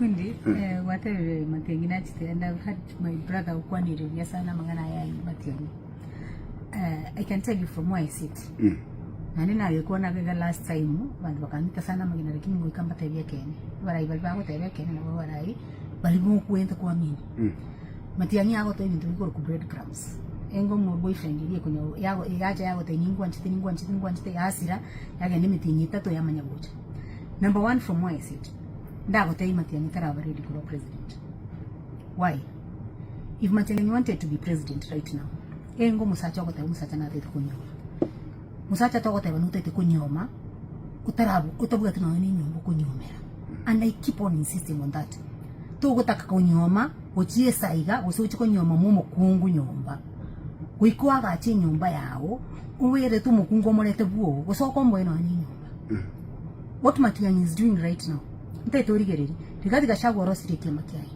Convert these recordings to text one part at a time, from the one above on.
Nyakundi, eh, gwatebire Matiang'i nachete and I've had my brother okwanire buya sana amang'ana aya ya Matiang'i. Eh, I can tell you from where I sit. Naende nagekwana iga last time, abanto bakang'ita sana amagena lakini ngoika mbatebie ekeene. Abarai baria bagoteba ekeene nabo abarai baria bokwenta kwamini. Matiang'i agoteba ebinto bikorokwa bread crumbs. Engo omo boyfriend eria ekonya yago yacha yagotebia ningwanchete ningwanchete ningwanchete yasira, yagenda emetienyi etato yamanya gocha. Number one from where I sit, ndagotebia Matiang'i taraba ready korwa president. Why? If Matiang'i wanted to be president right now, engo omosacha ogoteba omosacha natagete konyuoma. Mosacha togoteba notagete konyuoma, otarab otabwati nonya na enyomba okonyuomera. And I keep on insisting on that. Togotaka konyuoma gochia esaiga gose ochie konyuoma mwa omokungu nyomba. Goika oagache enyomba yago, oberete omokungu omorete bwogo, gose okomboe nonya na enyomba. What Matiang'i is doing right now, ntaete origererie, Rigathi Gachagua orosirie ekiama kiaye,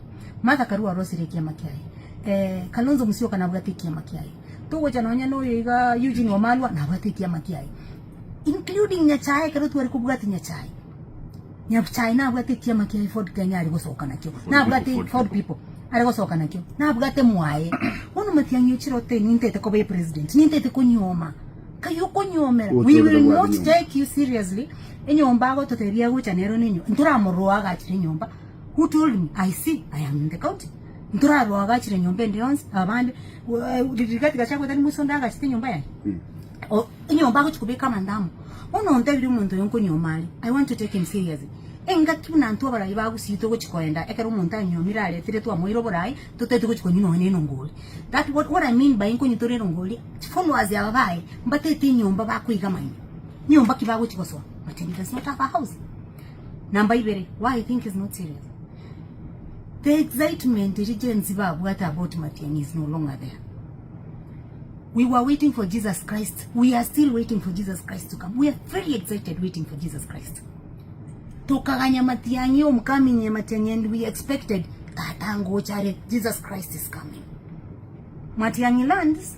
Martha Karua orosirie ekiama kiaye, eh, Kalonzo Musyoka nabwate ekiama kiaye, togocha nonya na oyo iga Eugene Wamalwa nabwate ekiama kiaye, including Nyachae ekero tware kobwatia Nyachae, Nyachae nabwate ekiama kiaye Ford Kenya are gosoka nakio, nabwate Ford People are gosoka nakio, nabwate mwaye. Bono Matiang'i ochire otebie nintete koba epresident, nintete konyuoma. Kai okonyuomera, we will not take you seriously. Enyomba agototebia agocha nero nenyo, ntoramoroa agachire enyomba. Who told me? I see, I am in the county. Ntoraroa agachire enyomba ende yonsi, abande Rigathi Gachagua tari mosonda agachete enyomba yaye. O- Enyomba agochi kobeka amanda amo. Bono ontebirie omonto oyo nkonyuoma are, I want to take him seriously. Engaki buna intwe abarai ba Gusii togochi koenda ekero omonto anyuomire aretire twamoire oborai, totagete gochi konywa nonya na enongori. That what, what I mean by nkonywa tore erongori, followers aba baye mbatete enyomba bakoigama ime. Nyomba ki bagochi gosoa? But he does not have a house. Namba ibere, why I think is not serious. The excitement eri Gen Z babwate about Matiang'i is no longer there. We were waiting for Jesus Christ. We are still waiting for Jesus Christ to come. We are very excited waiting for Jesus Christ. Tokaganya Matiang'i omukaminyia Matiang'i and we expected tata ngocha are Jesus Christ is coming. Matiang'i lands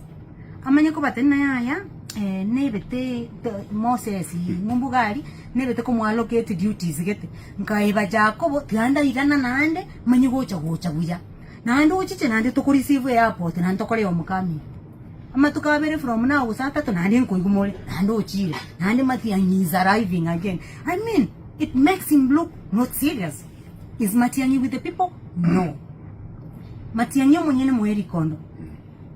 amanye kobatenena yaya eh, nebete Moses ng'umbuga aria nebete komoallocate duties gete nkaeba Jakobo tiga ndairana naende manye gocha gocha buya naende ochiche naende tokoreceive airport naende tokore homecoming. Amatuko abere from now gose atato naende nkoigwa more naende ochire naende Matiang'i is arriving again. I mean it makes him look not serious. Is Matiang'i with the people? No. Matiang'i omonyene moe rikondo.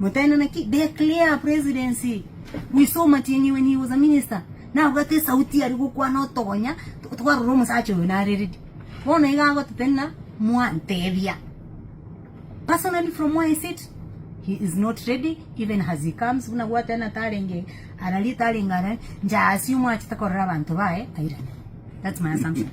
Motaena naki declare presidency. We saw Matiang'i when he was a minister. Nabwate esauti are gokwana otogonya twarora omosacha oyo nare ready. Bono iga agotetena mwantebia. Personally from where I sit, he is not ready even as he comes buna gwatena tarenge arari tarenge arari nche assume achete korora abanto baye airane. That's my assumption.